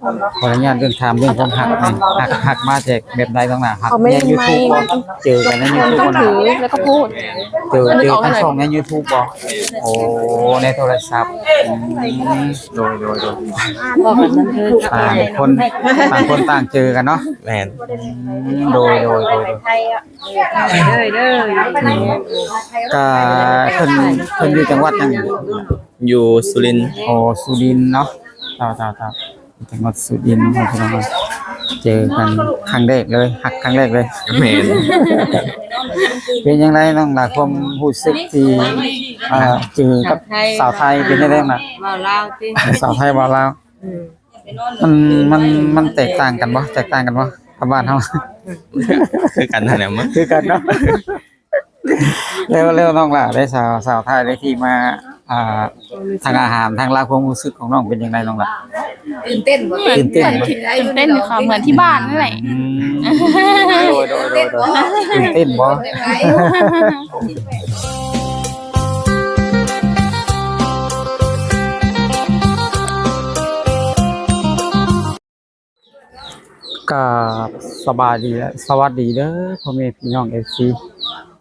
ຂໍອະນຸຍາດເລື່ອງ ຖາມເລື່ອງຄວາມຮັກນີ້ ຮັກ ຮັກມາແຕ່ແບບໃດນ້ອງຫຼ້າ? ຮັກໃນຢູທູບບໍ່? ເຈີກັນໃນຢູທູບບໍ່? ແລ້ວກໍພູດ ເຈີ ເຈີກັນຊ່ອງໃນຢູທູບບໍ່? ໂອ້ ໃນໂທລະສັບ ອືມ ໂດຍ ໂດຍ ໂດຍ ຕ່າງຄົນ ຕ່າງຄົນຕ່າງເຈີກັນເນາະ. ແມ່ນ ອືມ ໂດຍ ໂດຍ ໂດຍ ໂດຍ ເດີ ເດີ ອືມ ກະເພິ່ນ ເພິ່ນຢູ່ຈັງຫວັດຫຍັງ? ຢູ່ສຸລິນ. ໂອ້ ສຸລິນເນາະ ເຈົ້າ ເຈົ້າ ເຈົ້າ ຈັງຫວັດສຸລິນ ພີ່ນ້ອງເອີຍ ເຈີກັນຄັ້ງແລກເລີຍ ຮັກຄັ້ງແລກເລີຍ. ແມ່ນ ເປັນຈັ່ງໃດນ້ອງຫຼ້າ ຄວາມຮູ້ສຶກທີ່ ເອີ ເຈີກັບສາວໄທ ເປັນຈັ່ງໃດນ້ອງຫຼ້າ? ເວົ້າລາວຕິ? ສາວໄທເວົ້າລາວ ອືມ ມັນ ມັນ ມັນແຕກຕ່າງກັນບໍ່? ແຕກຕ່າງກັນບໍ່ກັບບ້ານເຮົາ? ຄືກັນຫັ້ນແຫຼະ ຄືກັນເນາະ. ແລ້ວ ແລ້ວນ້ອງຫຼ້າໄດ້ ສາວ ສາວໄທໄດ້ທີ່ມາ ອ່າ ທາງອາຫານ ທາງລາວ ຄວາມຮູ້ສຶກຂອງນ້ອງເປັນຈັ່ງໃດນ້ອງຫຼ້າ? ຕື່ນເຕັ້ນບໍ່? ຕື່ນເຕັ້ນບໍ່? ຕື່ນເຕັ້ນເນາະ ເໝືອນທີ່ບ້ານນັ້ນແຫຼະ. ອືມ ໂດຍ ໂດຍ ໂດຍ ໂດຍ ຕື່ນເຕັ້ນບໍ່? ກາບສະບາຍດີ ແລະ ສະຫວັດດີເດີ ພໍ່ແມ່ພີ່ນ້ອງເອັຟຊີ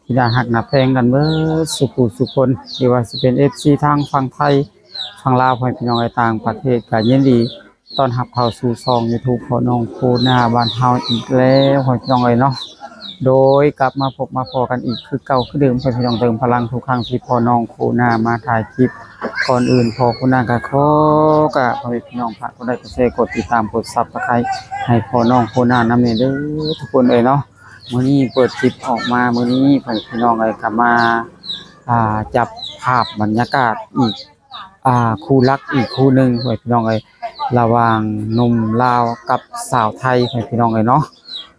ທີ່ໜ້າຮັກໜ້າແພງກັນເບິດສູ່ຜູ້ສູ່ຄົນ ຫຼືວ່າຊິເປັນເອັຟຊີທາງຝັ່ງໄທ ຝັ່ງລາວ ພໍ່ແມ່ພີ່ນ້ອງໃນຕ່າງປະເທດ ກໍຍິນດີຕ້ອນຮັບເຂົ້າສູ່ຊ່ອງຢູທູບພໍ່ນ້ອງໂຄນາບ້ານເຮົາອີກແລ້ວ ພໍ່ແມ່ພີ່ນ້ອງເອີຍເນາະ. ໂດຍກັບມາພົບມາພໍ້ກັນອີກຄືເກົ່າຄືເດີມ ພໍ່ແມ່ພີ່ນ້ອງ ເຕີມພະລັງທຸກຄັ້ງທີ່ພໍ່ນ້ອງໂຄນາມາຖ່າຍຄລິບ. ກ່ອນອື່ນພໍ່ໂຄນາກໍຂໍກາບພໍ່ແມ່ພີ່ນ້ອງ ຝາກກົດໄລ ກົດແຊ ກົດຕິດຕາມ ກົດຊັບສະໄຄຣບ໌ ໃຫ້ພໍ່ນ້ອງໂຄນານຳແດ່ເດີທຸກຄົນເອີຍເນາະ. ມື້ນີ້ເປີດຄລິບອອກມາ ມື້ນີ້ ພໍ່ແມ່ພີ່ນ້ອງເອີຍ ກໍມາ ອ່າ ຈັບພາບບັນຍາກາດອີກ ອ່າ ຄູ່ລັກອີກຄູ່ໜຶ່ງ ພໍ່ແມ່ພີ່ນ້ອງເອີຍ ລະຫວ່າງໜຸ່ມລາວກັບສາວໄທ ພໍ່ແມ່ພີ່ນ້ອງເອີຍເນາະ.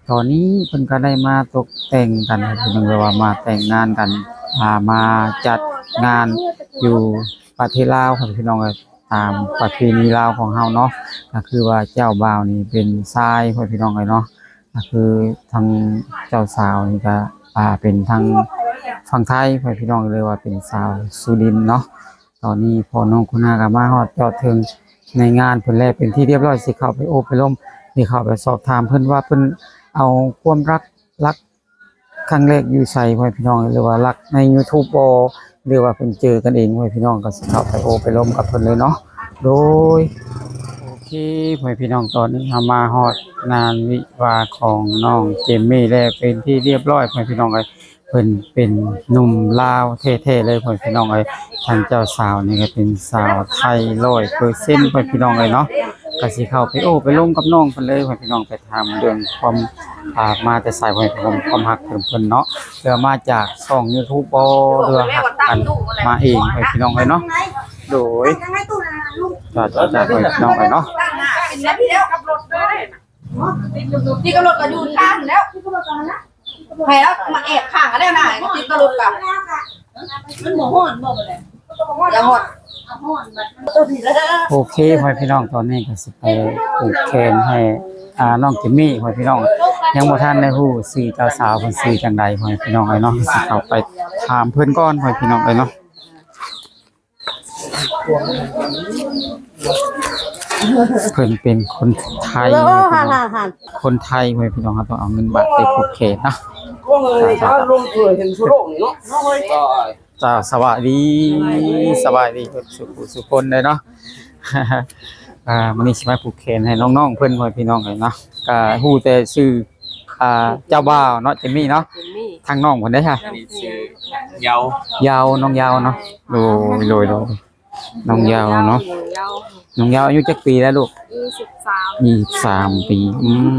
ຕອນນີ້ເພິ່ນກໍໄດ້ມາຕົກແຕ່ງກັນ ພີ່ນ້ອງເອີຍ ວ່າມາແຕ່ງງານກັນ ອ່າ ມາຈັດງານຢູ່ປະເທດລາວ ພໍ່ແມ່ພີ່ນ້ອງເອີຍ ຕາມປະເພນີລາວຂອງເຮົາເນາະ ກໍຄືວ່າເຈົ້າບ່າວນີ້ເປັນຊາຍ ພໍ່ແມ່ພີ່ນ້ອງເອີຍເນາະ ກໍຄືທາງເຈົ້າສາວນີ້ກໍ ອ່າ ເປັນທາງຝັ່ງໄທ ພໍ່ແມ່ພີ່ນ້ອງເອີຍ ຫຼືວ່າເປັນຊາວສຸລິນເນາະ. ຕອນນີ້ພໍ່ນ້ອງໂຄນາກໍມາຮອດຈອດເຖິງໃນງານເພິ່ນແລ້ວເປັນທີ່ຮຽບຮ້ອຍ ຊິເຂົ້າໄປໂອ້ໄປລົມ ຊິເຂົ້າໄປສອບຖາມເພິ່ນວ່າເພິ່ນເອົາຄວາມຮັກ ລັກຄັ້ງແລກຢູ່ໃສ ພໍ່ແມ່ພີ່ນ້ອງ ຫຼືວ່າລັກໃນຢູທູບບໍ່ ຫຼືວ່າເພິ່ນເຈີກັນເອງ ພໍ່ແມ່ພີ່ນ້ອງ ກໍຊິເຂົ້າໄປໂອ້ໄປລົມກັບເພິ່ນເລີຍເນາະ. ໂດຍ ໂອເຄ ພໍ່ແມ່ພີ່ນ້ອງ ຕອນນີ້ເຮົາມາຮອດງານວິວາຂອງນ້ອງເຈມມີ້ແລ້ວເປັນທີ່ຮຽບຮ້ອຍ ພໍ່ແມ່ພີ່ນ້ອງເອີຍ. ເພິ່ນເປັນໜຸ່ມລາວແທ້ໆເລີຍ ພໍ່ແມ່ພີ່ນ້ອງເອີຍ. ທາງເຈົ້າສາວນີ້ກໍເປັນສາວໄທຮ້ອຍເປີເຊັນ ພໍ່ແມ່ພີ່ນ້ອງເອີຍເນາະ. ກໍຊິເຂົ້າໄປໂອ້ໄປລົມກັບນ້ອງເພິ່ນເລີຍ ພໍ່ແມ່ພີ່ນ້ອງ ໄປຖາມເລື່ອງຄວາມ ອ່າ ມາແຕ່ໃສ ພໍ່ແມ່ພີ່ນ້ອງ ຄວາມຮັກເພິ່ນເນາະ ເພື່ອມາຈາກຊ່ອງຢູທູບບໍ່ ຫຼືວ່າຮັກກັນມາເອງ ພໍ່ແມ່ພີ່ນ້ອງເອີຍເນາະ. ໂດຍ ຈາກ ຈາກ ຈາກ ພໍ່ແມ່ພີ່ນ້ອງເອີຍເນາະ. ທີ່ກຳນົດກໍຢູ່ທ່ານແລ້ວ ໃຫ້ເຮົາມາແອບຂ້າງກັນແລ້ວນະ ທີ່ກຳນົດກັນ ມັນບໍ່ຮ້ອນບໍ່ບັດນີ້ ບໍ່ຮ້ອນ ຢາກຮ້ອນ ໂອເຄ ພໍ່ແມ່ພີ່ນ້ອງ ຕອນນີ້ກໍຊິໄປຜູກແຂນໃຫ້ ອ່າ ນ້ອງເຈມມີ້ ພໍ່ແມ່ພີ່ນ້ອງ. ຍັງບໍ່ທັນໄດ້ຮູ້ຊື່ເຈົ້າສາວເພິ່ນຊື່ຈັ່ງໃດ ພໍ່ແມ່ພີ່ນ້ອງເອີຍເນາະ. ຊິເຂົ້າໄປຖາມເພິ່ນກ່ອນ ພໍ່ແມ່ພີ່ນ້ອງເອີຍເນາະ. ເພິ່ນເປັນຄົນໄທ ຄົນໄທ ພໍ່ແມ່ພີ່ນ້ອງ ເຮົາຕ້ອງເອົາເງິນບາດໄປຜູກແຂນເນາະ. ເຈົ້າ ສະບາຍດີ ສະບາຍດີເບິດສູ່ຜູ້ສູ່ຄົນເດີເນາະ. ອ່າ ມື້ນີ້ຊິມາຜູກແຂນໃຫ້ນ້ອງໆເພິ່ນ ພໍ່ແມ່ພີ່ນ້ອງເອີຍເນາະ. ກໍຮູ້ແຕ່ຊື່ ອ່າ ເຈົ້າບ່າວເນາະ ເຈມມີ້ເນາະ. ເຈມມີ້ ທາງນ້ອງເພິ່ນເດ້ ຊື່ ເຍົາ ເຍົາ ນ້ອງເຍົາເນາະ. ໂດຍ ໂດຍ ໂດຍ ນ້ອງເຍົາເນາະ. ນ້ອງເຍົາ ນ້ອງເຍົາອາຍຸຈັກປີແລ້ວລູກ? ຍີ່ສິບສາມ ຍີ່ສິບສາມປີ. ອືມ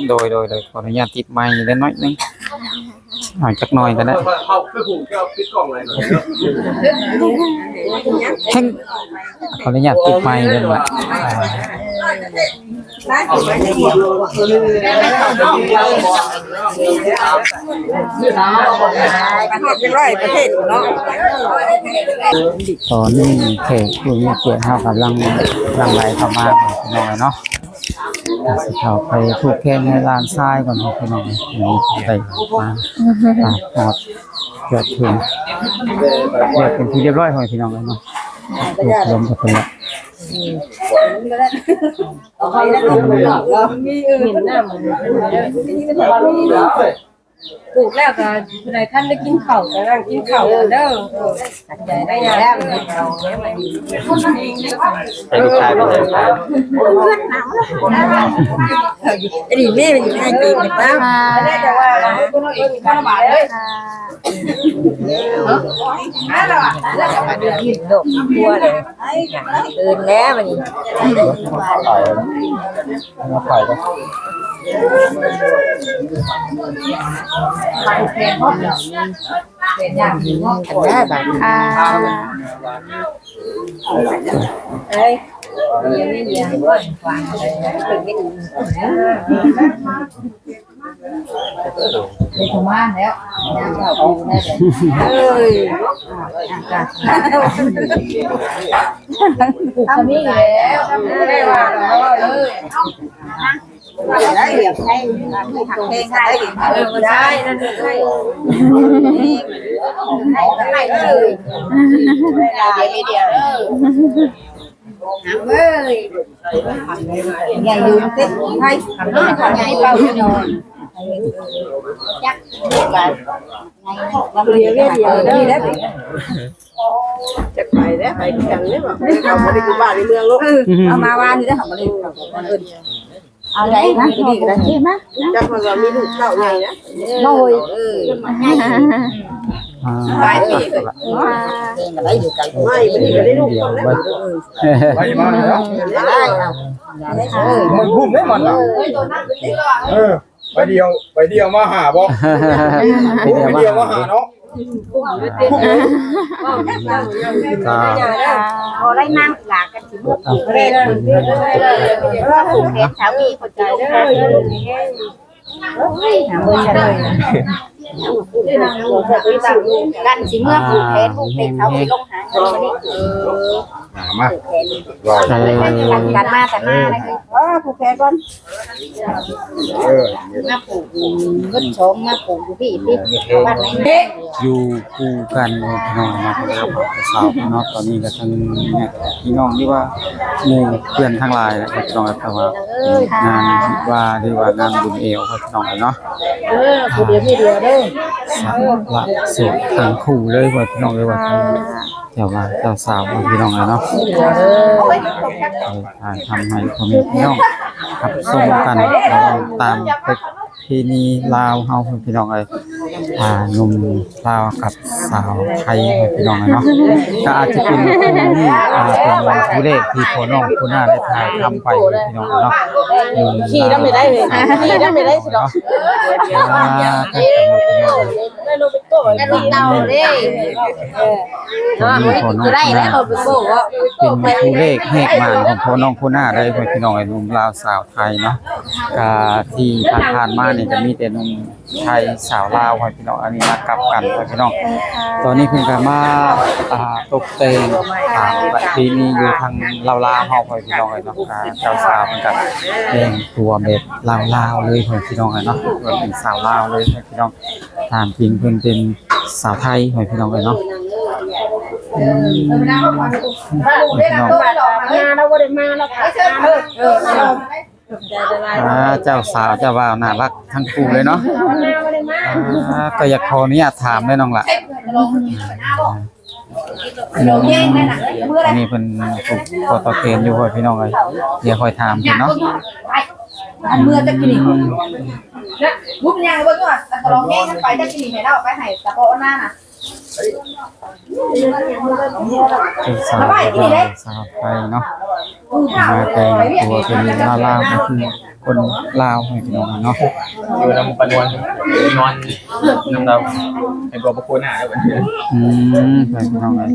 ໂດຍ ໂດຍ ໂດຍ ຂໍອະນຸຍາດຕິດໄມໄດ້ໜ້ອຍໜຶ່ງ ເອົາຈັກໜ້ອຍກໍໄດ້ ເຮົາຄືຜູ້ເຈົ້າປິດກ້ອງໄວ້ໜ້ອຍ ແຮງ ຂໍອະນຸຍາດຕິດໄມເດີວ່າ ປະເທດຮ້ອຍປະເທດເນາະ. ຕອນນີ້ແຂກຜູ້ມີກຽດເຮົາກຳລັງຫຼັ່ງໄຫຼເຂົ້າມາ ພີ່ນ້ອງເອີຍເນາະ. ຊິເຂົ້າໄປຜູກແຂນໃຫ້ຫຼານຊາຍກ່ອນ ພີ່ນ້ອງເອີຍ ໄດ້ມາ ອ່າ ຮອດ ຮອດເຖິງ ຮຽບຮ້ອຍ ພີ່ນ້ອງເອີຍເນາະ. ລົມກັບເພິ່ນລະ. ເຫັນນ້ຳ ປູກແລ້ວກໍຜູ້ໃດທັນໄດ້ກິນເຂົ້າກໍນັ່ງກິນເຂົ້າເດີ. ຂອບໃຈໄດ້ຍາ. ໃຫ້ລູກຊາຍເປັນແທນ. ອັນນີ້ແມ່ມັນຢູ່ໃນເກມກັນເນາະ. ຕື່ນແລ້ວບັດນີ້. ມາຖ່າຍເດີ ມາຖ່າຍເດີ ເປັນຫຍັງຢູ່ເນາະ ກັນແດ່ບາດນີ້. ອ່າ ເອີຍ ເອີຍ ຈັກໄປແລ້ວ ໄປຄືກັນເດ້ບໍ່ ເຂົາບໍ່ໄດ້ຢູ່ບ້ານໃນເມືອງເນາະ. ເອີ ເອົາມາວານນີ້ເດ້ ເຂົາບໍ່ໄດ້ເຂົ້າກັນເອີ້ນ. ເອົາໄດ້ນະ ນີ້ກໍໄດ້ ມາ ຈັກວ່າມີລູກເຕົ້າໃຫຍ່ນະ. ໂອ້ຍ ເອີ ອ່າ ຫຼາຍປີ ໄປ ມັນນີ້ກໍໄດ້ລູກເຕົ້າແລ້ວ. ໄປມາແລ້ວ ໄດ້ ມັນພຸ້ມໄດ້ມັນນະ. ເອີ ໃບດຽວ ໃບດຽວມາຫາບໍ່? ໃບດຽວມາຫາເນາະ. ຈ້າ ບໍ່ໄດ້ນັ່ງຫຼາກັນຊິໝົດ. ເອີ ເປັນສາມີຄົນທີ່ລົງຫາເດີ ກັນຊິເມືອຜູກແຂນ ຜູກແຂນເຂົາຊິລົງຫາເງິນ. ມາ ກັນມາ ກັນມາ ເອີ ຜູກແຂນກ່ອນ. ເອີ ມາປູກເບິດສອງ ມາປູກຢູ່ພີ້ຕິ ຢູ່ຄູ່ກັນເນາະ ພີ່ນ້ອງເນາະ ກັບສາວເນາະ. ຕອນນີ້ກໍທັງຍາດພີ່ນ້ອງ ຫຼືວ່າໝູ່ເພື່ອນທັງຫຼາຍແຫຼະ ພີ່ນ້ອງ. ແຕ່ວ່າເອີ ງານວິວາ ຫຼືວ່າງານບຸນແອວ ພີ່ນ້ອງເນາະ. ເອີ ຜູ້ດຽວມີດຽວເດີ ສະຫຼະໂສດທັງຄູ່ເລີຍ ພີ່ນ້ອງເອີຍ ວ່າ ອ່າ ເຈົ້າບ່າວເຈົ້າສາວ ພີ່ນ້ອງເອີຍເນາະ. ເອີ ຖ່າຍທຳໃຫ້ພໍ່ແມ່ພີ່ນ້ອງຮັບຊົມກັນ ຕາມປະເພນີລາວເຮົາ ພີ່ນ້ອງເອີຍ. ອ່າ ໜຸ່ມລາວກັບສາວໄທ ພີ່ນ້ອງເອີຍເນາະ. ກໍອາດຈະເປັນຄູ່ນີ້ ອ່າ ເປັນຄູ່ແລກທີ່ພໍ່ນ້ອງຜູ້ໜ້າໄດ້ຖ່າຍທຳໄປ ພີ່ນ້ອງເອີຍເນາະ. ຂີ່ນຳໄປໄດ້ເລີຍ ຂີ່ນຳໄປໄດ້ຊິດອກ. ອ່າ ໄດ້ລົງໄປໂກ້ ໄດ້ລົງເຕົາເດ້ ເອີ ເນາະ ບໍ່ໄດ້ກິນກໍໄດ້ແລ້ວ ເຮົາໄປໂກ້ເນາະ. ເປັນຄູ່ແລກແຫກໝານຂອງພໍ່ນ້ອງຜູ້ໜ້າໄດ້ ພີ່ນ້ອງເອີຍ ໜຸ່ມລາວສາວໄທເນາະ. ກະທີ່ຜ່ານໆມານີ້ກະມີແຕ່ໜຸ່ມໄທສາວລາວ ພີ່ນ້ອງ. ອັນນີ້ມາກັບກັນ ພີ່ນ້ອງ. ຕອນນີ້ເພິ່ນກະມາ ອ່າ ຕົກແຕ່ງຕາມປະເພນີຢູ່ທາງລາວໆເຮົາ ພີ່ນ້ອງເອີຍເນາະ. ອ່າ ເຈົ້າສາວເພິ່ນກະແຕ່ງຕົວແບບລາວໆເລີຍ ພີ່ນ້ອງເອີຍເນາະ ເປັນສາວລາວເລີຍ ພີ່ນ້ອງ. ຕາມຈິງເພິ່ນເປັນສາວໄທ ໃຫ້ພີ່ນ້ອງເອີຍເນາະ. ອືມ ພີ່ນ້ອງ ມາແລ້ວບໍ່ໄດ້ມາແລ້ວ ອ່າ ເຈົ້າສາວເຈົ້າບ່າວໜ້າຮັກທັງຄູ່ເລີຍເນາະ. ອ່າ ກໍຢາກຂໍອະນຸຍາດຖາມເດີນ້ອງຫຼ້າ. ອືມ ອັນນີ້ເພິ່ນຜູກຄໍຕໍ່ແຂນຢູ່ ພໍ່ແມ່ພີ່ນ້ອງເອີຍ. ດຽວຄ່ອຍຖາມເພິ່ນເນາະ. ອັນເມື່ອຕະກີ້ນີ້ ອືມ ນະ ບຸບຍ່າງເບິ່ງວ່າ ຕະລອງແຍງກັນໄປຕະກີ້ນີ້ ໃຫ້ລາວເອົາໄປໃຫ້ຕາພໍ່ອັນນັ້ນນະ ເຈົ້າສາວ ສາວໄທເນາະ ມາແຕ່ງຕົວເປັນລາວໆ ກໍຄືຄົນລາວໃຫ້ພີ່ນ້ອງເນາະ. ຢູ່ນຳປ້ານວນ ນອນນຳລາວ ໃຫ້ກວ່າບໍ່ໂຄນຫາແລ້ວບັດນີ້. ອືມ ໃຫ້ພີ່ນ້ອງເອີຍ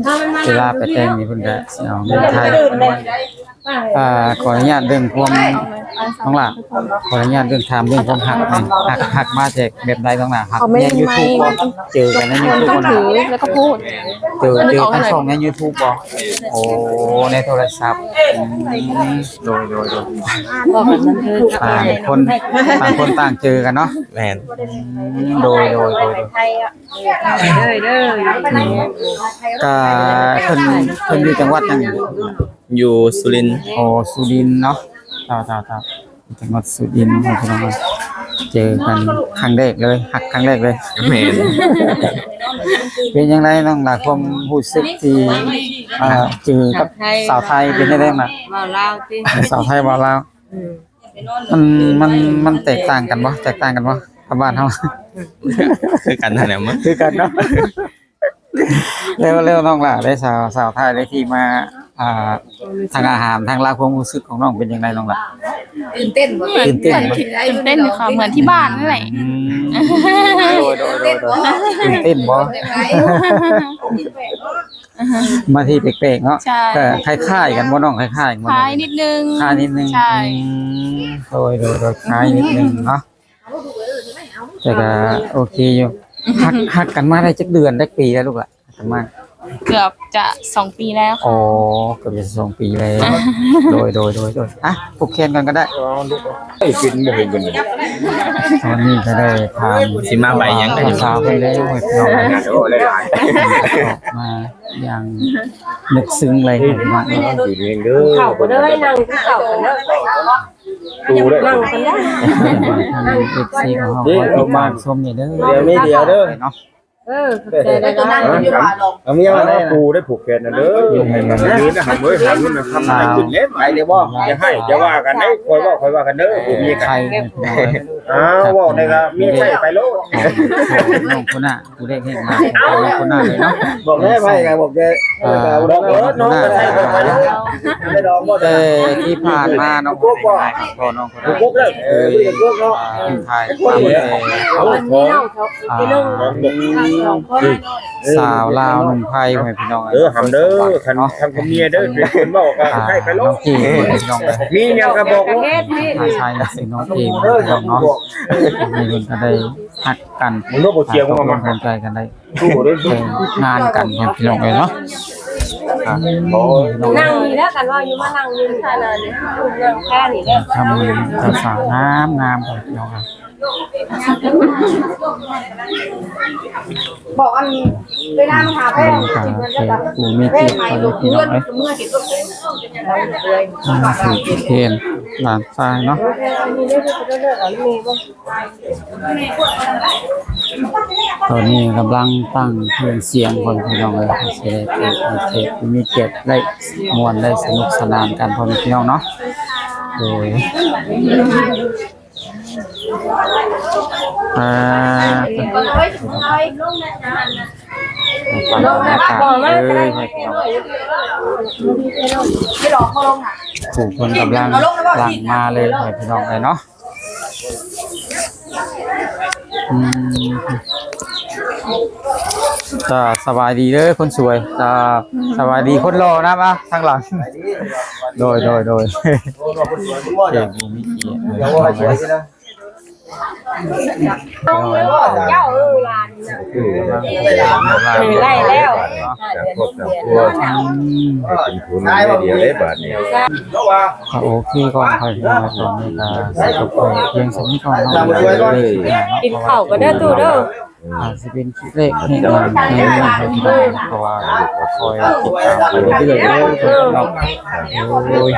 ເວລາໄປແຕ່ງນີ້ເພິ່ນກະຊິເອົາເງິນໄທ ປ້ານວນ ອ່າ ຂໍອະນຸຍາດເລື່ອງຄວາມ ນ້ອງຫຼ້າ ຂໍອະນຸຍາດເລື່ອງ ຖາມເລື່ອງຄວາມຮັກແດ່ ຮັກ ຮັກມາແຕ່ແບບໃດນ້ອງຫຼ້າ? ຮັກໃນຢູທູບບໍ່? ເຈີກັນໃນຢູທູບບໍ່? ແລ້ວກໍພູດ ເຈີ ເຈີທາງຊ່ອງໃນຢູທູບບໍ່? ໂອ້ ໃນໂທລະສັບ ອືມ ໂດຍ ໂດຍ ໂດຍ ຕ່າງຄົນ ຕ່າງຄົນຕ່າງເຈີກັນເນາະ. ແມ່ນ ອືມ ໂດຍ ໂດຍ ໂດຍ ໂດຍ ເດີ ເດີ ອືມ ກະເພິ່ນ ເພິ່ນຢູ່ຈັງຫວັດຫຍັງ? ຢູ່ສຸລິນ. ອໍ ສຸລິນເນາະ ເຈົ້າ ເຈົ້າ ເຈົ້າ ຈັງຫວັດສຸລິນ ພີ່ນ້ອງເອີຍ ເຈີກັນຄັ້ງແລກເລີຍ ຮັກຄັ້ງແລກເລີຍ. ແມ່ນ ເປັນຈັ່ງໃດນ້ອງຫຼ້າ ຄວາມຮູ້ສຶກທີ່ ເອີ ເຈີກັບສາວໄທ ເປັນຈັ່ງໃດນ້ອງຫຼ້າ? ເວົ້າລາວຕິ? ສາວໄທເວົ້າລາວ ອືມ ມັນ ມັນ ມັນແຕກຕ່າງກັນບໍ່? ແຕກຕ່າງກັນບໍ່ກັບບ້ານເຮົາ? ຄືກັນຫັ້ນແຫຼະມັງ ຄືກັນເນາະ. ແລ້ວ ແລ້ວນ້ອງຫຼ້າໄດ້ ສາວ ສາວໄທໄດ້ທີ່ມາ ອ່າ ທາງອາຫານ ທາງລາວ ຄວາມຮູ້ສຶກຂອງນ້ອງເປັນຈັ່ງໃດນ້ອງຫຼ້າ? ຕື່ນເຕັ້ນບໍ່? ຕື່ນເຕັ້ນບໍ່? ຕື່ນເຕັ້ນ ເໝືອນທີ່ບ້ານນັ້ນແຫຼະ. ອືມ ໂດຍ ໂດຍ ໂດຍ ໂດຍ ຕື່ນເຕັ້ນບໍ່? ມາທີ່ແປກໆເນາະ. ໃຊ່ ກໍຄ້າຍໆກັນບໍ່ນ້ອງ? ຄ້າຍໆກັນບໍ່? ຄ້າຍນິດໜຶ່ງ ຄ້າຍນິດໜຶ່ງ. ໃຊ່ ອືມ ໂດຍ ໂດຍ ໂດຍ ຄ້າຍນິດໜຶ່ງເນາະ ແຕ່ກໍໂອເຄຢູ່. ຮັກ ຮັກກັນມາໄດ້ຈັກເດືອນ ຈັກປີແລ້ວລູກຫຼ້າ? ກັນມາເກືອບຈະສອງປີແລ້ວ. ອໍ ເກືອບຈະສອງປີແລ້ວ. ໂດຍ ໂດຍ ໂດຍ ໂດຍ ອ່ະ ຜູກແຂນກ່ອນກໍໄດ້. ເອີ ເປັນບໍ່ເຫັນເພິ່ນ ຕອນນີ້ກໍໄດ້ຖາມ ຊິມາໃບຫຍັງ ສາວເພິ່ນແລ້ວ ໂອ້ຍ ພີ່ນ້ອງ ໂອ້ ຫຼາຍໆ ອອກມາຢ່າງເລິກເຊິ່ງເລີຍ ພີ່ນ້ອງ. ເຂົ້າກໍໄດ້ ນັ່ງກິນເຂົ້າກັນເດີ ນັ່ງກັນເດີ ເອັຟຊີຂອງເຮົາ ເອີ ຄອຍຕິດຕາມຊົມນີ້ເດີ. ດຽວມີດຽວເດີເນາະ. ເອີ ຂອບໃຈຫຼາຍໆ. ເອົາເມຍມາແດ່ ປູໄດ້ຜູກແຂນນະເດີ ໃຫ້ມັນຍືນນະ ຫຳເອີຍ ຫາເງິນນະຄຳນະຂຶ້ນແລ້ວ ໄປເດ້ບໍ່? ຢ່າໃຫ້ ຢ່າວ່າກັນເດ້ ຂ້ອຍເວົ້າ ຂ້ອຍວ່າກັນເດີ ຜູ້ມີກັນ. ອ້າວ ເວົ້າໄດ້ກໍເມຍໃຊ້ໄປໂລດ ນ້ອງຄົນໜ້າ ຜູ້ເລັກເຮັດມາ ນ້ອງຄົນໜ້າເລີຍເນາະ. ບອກແດ່ ໃຜກໍບອກແດ່ ບອກໂລດ ນ້ອງກໍໃຊ້ໄປໂລດ ໄດ້ດອກບໍ່? ແຕ່ທີ່ຜ່ານມາເນາະ ພໍ່ນ້ອງ ຜູ້ປົກເດີ ເອີ ຜູ້ປົກເນາະ ຖ່າຍທຳແຕ່ ອ່າ ສາວລາວໜຸ່ມໄທ ພໍ່ແມ່ພີ່ນ້ອງ. ເອີ ຫຳເດີ ຄັນ ຄັນເມຍເດີ ເປັນຄົນເວົ້າກໍໃຫ້ໄປໂລດ ນ້ອງເກມ ພີ່ນ້ອງ ມີຫຍັງກໍບອກໂລດ ຫາຊາຍ ຊື່ນ້ອງເກມ ພີ່ນ້ອງເນາະ. ນີ້ເພິ່ນກໍໄດ້ຮັກກັນ ມັນບໍ່ກຽວ ຕົກລົງ ມາ ເຂົ້າໃຈກັນໄດ້ ແຕ່ງງານກັນ ພີ່ນ້ອງເອີຍເນາະ. ນັ່ງນີ້ແຫຼະ ຄັນວ່າຢູ່ມານັ່ງຢູ່ນີ້ ນັ່ງແຄ່ນີ້ແຫຼະ ທຳເຈົ້າສາວງາມໆ ພີ່ນ້ອງ. ບອກອັນເວລາມາຫາແພງ ເອີ ແຂກຜູ້ມີກຽດ ພໍ່ແມ່ພີ່ນ້ອງເອີຍ ມາຜູກແຂນຫຼານຊາຍເນາະ. ຕອນນີ້ກຳລັງຕັ້ງເຄື່ອງສຽງກ່ອນ ພີ່ນ້ອງເອີຍ ຊິໄດ້ເປີດໃຫ້ແຂກຜູ້ມີກຽດໄດ້ມ່ວນໄດ້ສະໜຸກສະໜານກັນ ພໍ່ແມ່ພີ່ນ້ອງເນາະ. ໂດຍ ອ່າ ບັນຍາກາດເລີຍ ຜູ້ຄົນກຳລັງຫຼັ່ງມາເລີຍ ພີ່ນ້ອງເອີຍເນາະ. ອືມ ຈ້າ ສະບາຍດີເດີຄົນສວຍ. ຈ້າ ສະບາຍດີຄົນຫຼໍ່ນຳ ອ່ະ ທາງຫຼັງ. ໂດຍ ໂດຍ ໂດຍ ເອີ ບໍ່ມີກຽດເລີຍ. ເຈົ້າ ເອີ ຫຼານ ເອີ ໄດ້ແລ້ວ ຈາກຄອບຈາກຄົວ ອືມ ເປັນຜູ້ໜຶ່ງໃນດຽວເດ້ບາດນີ້. ກໍໂອເຄກ່ອນ ຂ້ອຍມາຕອນນີ້ກໍຊິຈົບໄປພຽງສ່ຳນີ້ກ່ອນເນາະ. ກິນເຂົ້າກໍເດີຕູ້ເດີ ອາດຊິເປັນຄລິບແລກໃນງານໃນມື້ນີ້ ເພາະວ່າຂ້ອຍຕິດຕາມໄປເລື້ອຍໆເນາະ. ໂອ້ຍ